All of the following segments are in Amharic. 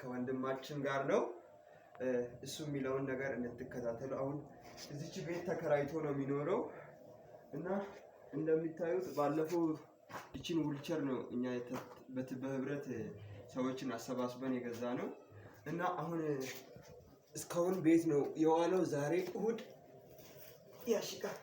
ከወንድማችን ጋር ነው። እሱ የሚለውን ነገር እንድትከታተሉ። አሁን እዚች ቤት ተከራይቶ ነው የሚኖረው እና እንደሚታዩት ባለፈው ይችን ውልቸር ነው እኛ በህብረት ሰዎችን አሰባስበን የገዛ ነው እና አሁን እስካሁን ቤት ነው የዋለው። ዛሬ እሁድ ያሽቃል።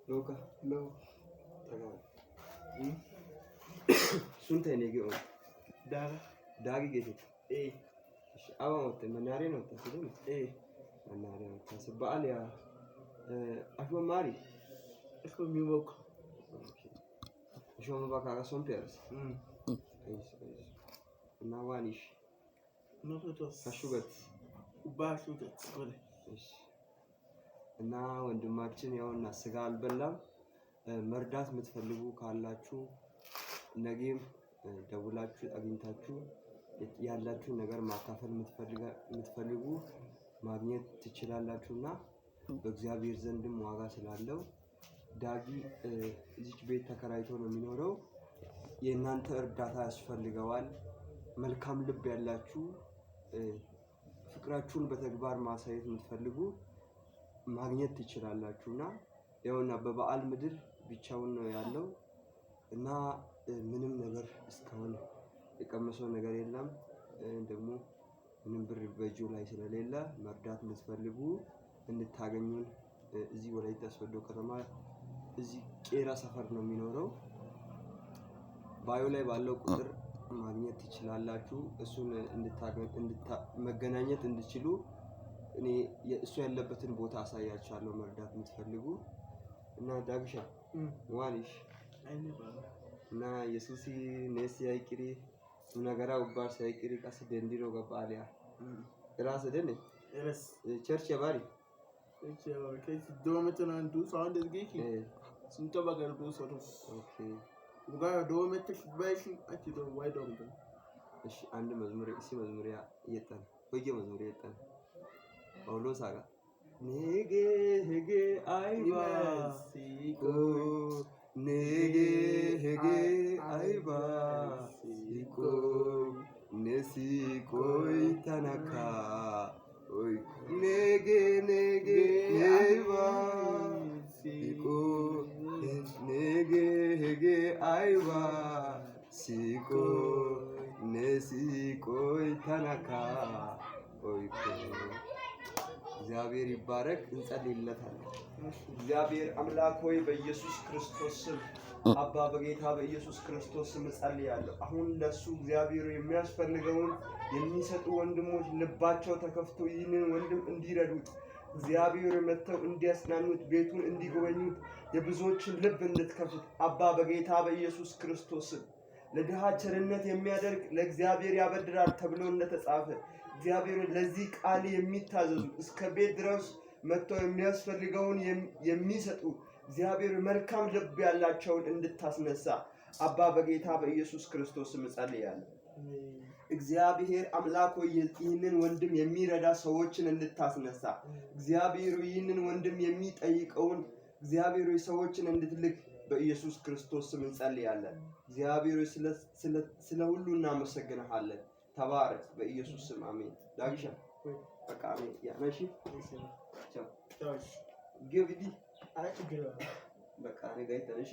Loka. Lo. Sunttay neegee oonee? Daaga. Daagi geetettii? Ee. Awan oottay? Mannaariyan oottay gidennee? Ee. Mannaariyan oottaas. Ba'aaliya ashuwa maari? Ashuwa mibookko. Ashuwa mabaa kaagaa son pe'aas. Ayis ayis. እና ዋኒሽ Hashu gattis. Ubbaa hashu gattis godhe. እና ወንድማችን ያውና ስጋ አልበላም። መርዳት የምትፈልጉ ካላችሁ ነገም ደውላችሁ አግኝታችሁ ያላችሁ ነገር ማካፈል የምትፈልጉ ማግኘት ትችላላችሁና በእግዚአብሔር ዘንድም ዋጋ ስላለው ዳጊ እዚች ቤት ተከራይቶ ነው የሚኖረው። የእናንተ እርዳታ ያስፈልገዋል። መልካም ልብ ያላችሁ ፍቅራችሁን በተግባር ማሳየት የምትፈልጉ ማግኘት ትችላላችሁ እና ያውና በበዓል ምድር ብቻውን ነው ያለው እና ምንም ነገር እስካሁን የቀመሰው ነገር የለም። ደግሞ ምንም ብር በእጁ ላይ ስለሌለ መርዳት የምትፈልጉ እንድታገኙን እዚህ ወላይታ ሶዶ ከተማ እዚህ ቄራ ሰፈር ነው የሚኖረው። ባዮ ላይ ባለው ቁጥር ማግኘት ትችላላችሁ። እሱን መገናኘት እንድችሉ እኔ እሱ ያለበትን ቦታ አሳያችኋለሁ። መርዳት የምትፈልጉ እና ዳግሻ ዋኒሽ እና የሱሲ ኔስ ያይቅሪ ነገራ ውባር ሳይቅሪ ቀስ ደንዲሮ ገባሊያ ራስ ደን ቸርች ባሪ እሺ አንድ መዝሙር እሲ መዝሙር የጠን ወየ መዝሙር የጠን ጳውሎስ አጋ ኔጌ ሄጌ አይባ ሲቆ ኔጌ ሄጌ አይባ ሲቆ ነሲቆይ ተነካ ኦይ ኔጌ ኔጌ አይባ ሲቆ ኔጌ ሄጌ አይባ ሲቆ ነሲቆይ ተነካ ኦይኮ እግዚአብሔር ይባረክ። እንጸልይለታለን። እግዚአብሔር አምላክ ሆይ በኢየሱስ ክርስቶስ ስም አባ በጌታ በኢየሱስ ክርስቶስ ስም እጸልያለሁ። አሁን ለሱ እግዚአብሔር የሚያስፈልገውን የሚሰጡ ወንድሞች ልባቸው ተከፍቶ ይህንን ወንድም እንዲረዱት እግዚአብሔር መጥተው እንዲያጽናኑት ቤቱን እንዲጎበኙት የብዙዎችን ልብ እንድትከፍት አባ በጌታ በኢየሱስ ክርስቶስ ስም ለድሃ ቸርነት የሚያደርግ ለእግዚአብሔር ያበድራል ተብሎ እንደተጻፈ እግዚአብሔር ለዚህ ቃል የሚታዘዙ እስከ ቤት ድረስ መጥተው የሚያስፈልገውን የሚሰጡ እግዚአብሔር መልካም ልብ ያላቸውን እንድታስነሳ አባ በጌታ በኢየሱስ ክርስቶስ ስም እጸልያለሁ። እግዚአብሔር አምላክ ሆይ ይህንን ወንድም የሚረዳ ሰዎችን እንድታስነሳ እግዚአብሔር ይህንን ወንድም የሚጠይቀውን እግዚአብሔር ሆይ ሰዎችን እንድትልክ በኢየሱስ ክርስቶስ ስም እንጸልያለን። እግዚአብሔር ሆይ ስለ ሁሉ እናመሰግንሃለን። ተባረክ። በኢየሱስ ስም አሜን። ዳግሻ በቃ አሜን። ያነሺ ቻው ግብዲ በቃ ነገ ይተነሽ።